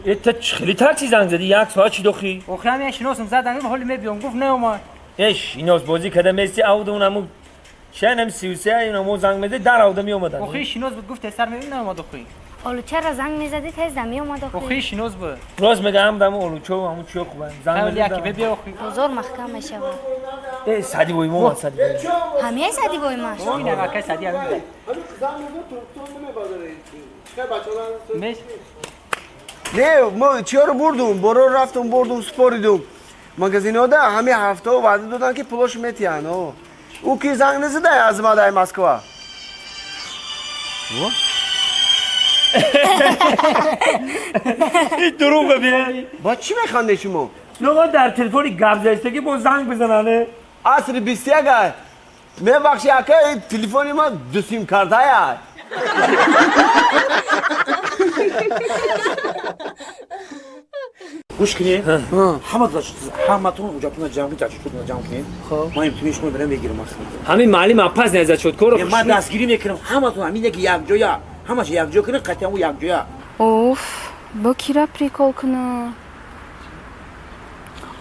Э, та хеле такси занг задӣ, як соат чӣ дохӣ? Охи ҳам як шиносам задам, ҳоли мебиём, гуфт неомад. Э, шинос бозӣ када мести, авда унаму чанам 33 унамо занг мезад, дар авда меомадан. Охи шинос буд, гуфт тезтар мебинам, неомад охи. Олучаро занг мезадӣ, тез да меомад охи. Охи шинос буд. Рост мегӯям, даму олучо ҳамун чиё хубам. Занг Ҳоли яки мезад. бебиё охи. Бозор маҳкам мешавад. Э, сади бой мо, сади бой. Ҳамияй сади бой маш. Ин акай сади ҳамин. Меш. Не, мо чиёро бурдум, боро рафтум, бурдум, споридум. Магазинода ҳами ҳафтао ваъда доданд, ки пулош метиҳанд. Ӯ ки занг назада аз ма дай Москва. Ин дурӯға бе. Ба чӣ механдед шумо? Нуға дар телефони гап заистагӣ бо занг бизанане. Асри 21 ай. Мебахши, ака, телефони ма ду сим картая. Гӯш кунед, ҳаматон ҳуҷҷатона ҷамъ кунед, таҷҳизотона ҷамъ кунед. Ман имтиҳони шумо берам мегирам. Ҳамин маълим апас незад шуд коро. Ман дастгирӣ мекунам ҳаматон, ҳамин яки якҷоя, ҳамаша якҷо кунед, қатъиан якҷоя. Уф, бо кира прикол кунам?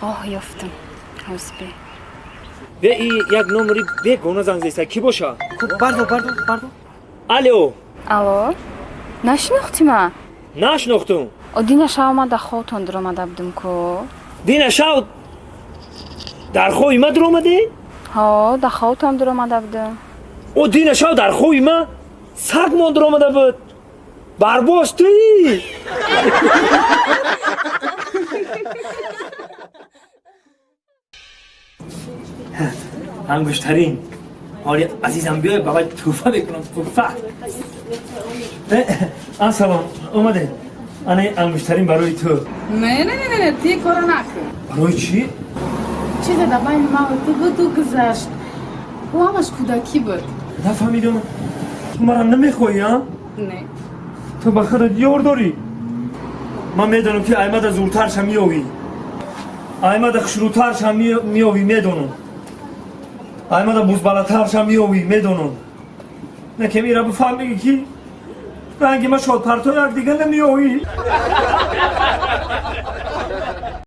Оҳ, ёфтам. Ҳозир. Бе, и як номери бегона занг заиста, ки боша? Бардор, бардор, бардор. Алло. Алло? Нашинохтӣ ма? Нашинохтум. О, дина шав ма дар хобтон дуромада будум ку. Дина шав дар хоби ма дуромадӣ? Ҳо, дар хобтон дуромада будум. О, дина шав дар хоби ма саг мон дуромада буд. Барбос туӣ? Ангуштарин. Ҳоли азизам, биёй, бабай тӯҳфа мекунам, тӯҳфа. Ассалом, омадед. Ана ангуштарин барои ту. Не, не, не, не, ти кора накун. Барои чӣ? Чизе дар байни ман ва ту буду гузашт. Ӯ ҳамаш кӯдакӣ буд. Нафаҳмидам. Ту маро намехоҳӣ, а? Не. Ту ба худат ёр дорӣ. Ман медонам, ки аймада зуртарша меёвӣ. Аймада хушрӯтарша меёвӣ, медонам. Аймада бузбалатарша меёвӣ, медонам. Накем ира бифаҳмиги, ки ранги ма шодпарто якдига намеёвӣ.